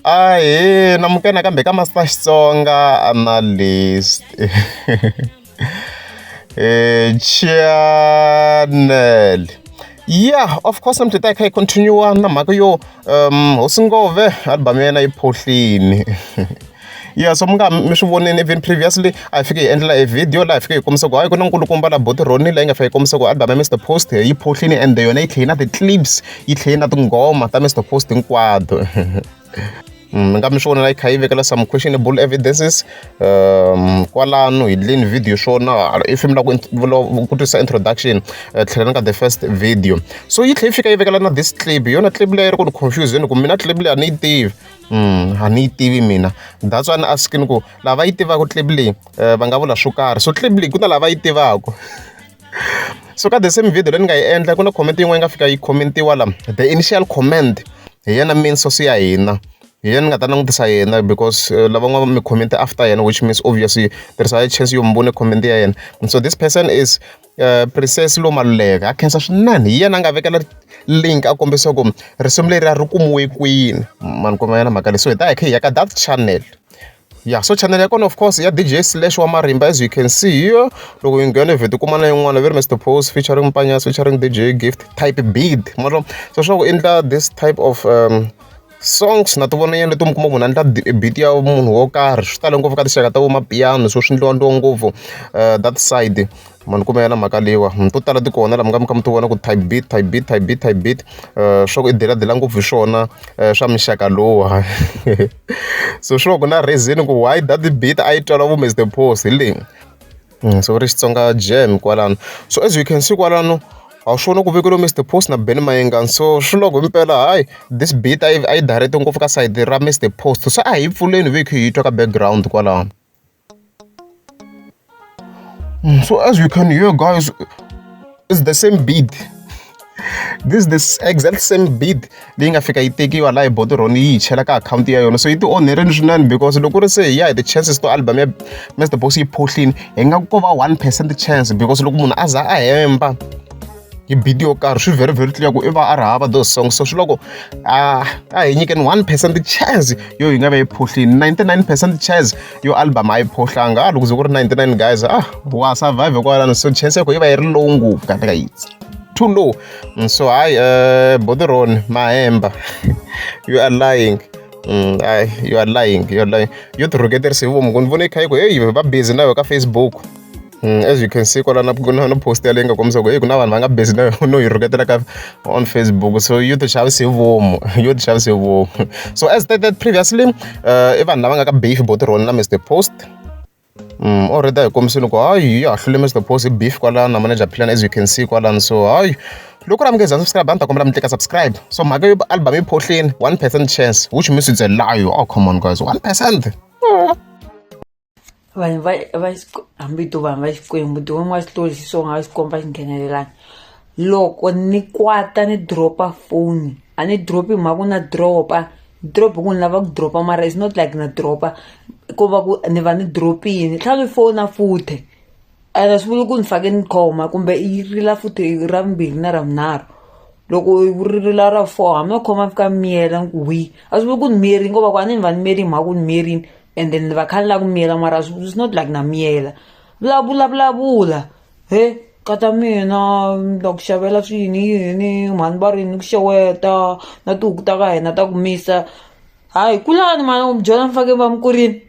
Ahee namukela nakambe ka Master Xitsonga Analyst channel. Yeah, of course namuntlha hi ta hi kha hi continue na mhaka yo hosi Ngove album ya yena yi phohlini. Yeah, so mi nga mi swi vonini even previously a hi fike hi endlela e video laha hi fike hi kombisa ku hayi ku na nkulukumba la Botironi leyi nga fika yi kombisa ku album ya Mister Post yi phohlini ende yona yi tlhela na ti-clips yi tlhela na tinghoma ta Mister Post hinkwato. Mi nga mi swi vona la yi kha yi vekela some questionable evidences kwalano hi endleni video swona if mi lava ku twisisa introduction tlhelani ka the first video. So yi tlhela yi fika yi vekela na this clip hi yona clip leyi yi ri ku ni confuse-ni ku mina clip leyi a ni yi tivi. A ni yi tivi mina that's why ni ask-ini ku lava yi tivaka clip leyi va nga vula swo karhi so clip leyi ku na lava yi tivaka. So ka the same video leyi ni nga yi endla ku na comment yin'wana yi nga fika yi comment-iwa la the initial comment hi yena main source ya hina hi yena ni nga ta langutisa yena because lavan'wana mi comment after yena which means obviously there is a high chance yo mi vone comment ya yena. So this person is Princess Lomaluleka ha khensa swinene hi yena a nga vekela link a kombisa ku risimu leriya ri kumiwe kwini ma ni kuma yena mhaka leyi so hi ta hi kha hi ya ka that channel. Yeah, so channel ya kona of course ya DJ Slash wa Marimba as you can see here loko yi nghena vheti kuma na yin'wana ve ri Mister Post featuring Mpanyas featuring DJ Gift type beat ma so swa ku endla this type of songs na ti vona yena leti mi kuma munhu a endla beat ya munhu wo karhi swi tale ngopfu ka tinxaka ta vo mapiano so swi endliwa ndliwa ngopfu that side ma ni kuma yena mhaka leyiwa to tala ti kona laha mi nga mi kha mi ti vona ku type beat type beat type beat type beat swa ku i deladela ngopfu hi swona swa muxaka lowuwa so swi va ku na reason ku why that beat a yi twala vo Mister Post hi leyi so ri Xitsonga jam kwalano so as you can see kwalano a swi vona ku vekeriwe Mister Post na Benny Mayengani so swi loko himpela hayi this beat a yi a yi direct ngopfu ka side ra Mister Post so a hi yi pfuleni hi ve hi kha hi twa ka background kwalano. So as you can hear guys, it's the same beat. This is the exact same beat leyi nga fika yi tekiwa laha hi Botironi yi yi chela ka akhawunti ya yona so yi ti onherini swinene because loko ku ri se hi ya hi ti-chances to album ya Mister Post yi phohlini hi nga ko va 1% chance because loko munhu a za a hemba hi beat yo karhi swi very very clear ku i va a ri hava those songs so swi loko a a hi nyikeni 1% chance yo yi nga va yi phohlini 99% chance yo album a yi phohlanga a loko ze ku ri 99 guys ah wa survive kwalano so chance ya ku yi va yi ri low ngopfu kahle ka it's too low so hayi Botironi mahemba you are lying. You are lying, you are lying. Yo ti rhuketerisa hi vomu ku ni vone yi kha yi ku heyi va busy na yo ka Facebook. As you can see kwala na ku na na post yaleyi nga kombisa ku heyi ku na vanhu va nga busy na no yi rhuketela ka on Facebook so yo ti xavisa hi vomu yo ti xavisa hi vomu so as stated previously i vanhu lava nga ka beef Botironi na Mister Post. Already a hi kombisile ku hayi ya ha hlule Mister Post hi beef kwalano na manager plan as you can see kwalano so hayi loko ri a mi nge za subscribe a ni ta kombela mi tlika subscribe so mhaka yo album yi phohlini 1% chance which means it's a lie oh come on guys 1%. Vanhu va va hambi to vanhu va Xikwembu tin'wana wa xitori xi so nga xi komba xi nghenelelana loko ni kwata ni drop-a foni a ni drop-i hi mhaka ku na drop-a ni drop hi ku ni lava ku drop-a mara it's not like na drop-a ko va ku ni va ni drop-ini tlhela ni fona futhe ene a swi vuli ku ni fake ni khoma kumbe yi rila futhi ra vumbirhi na ra vunharhu loko ri rila ra four hambi no khoma ni fika ni miyela ni ku hwi a swi vuli ku ni miyerini ko va ku a ni va ni miyerini hi mhaka ku ni miyerini and then ni va kha ni lava ku miyela mara it's not like na miyela vulavula vulavula he kata mina ni ta ku xavela swiyini yini mhani va ri ni ku xeweta na tihuku ta ka hina ta ku misa hayi kulani mhani u mi byela mi fake va mi kurini.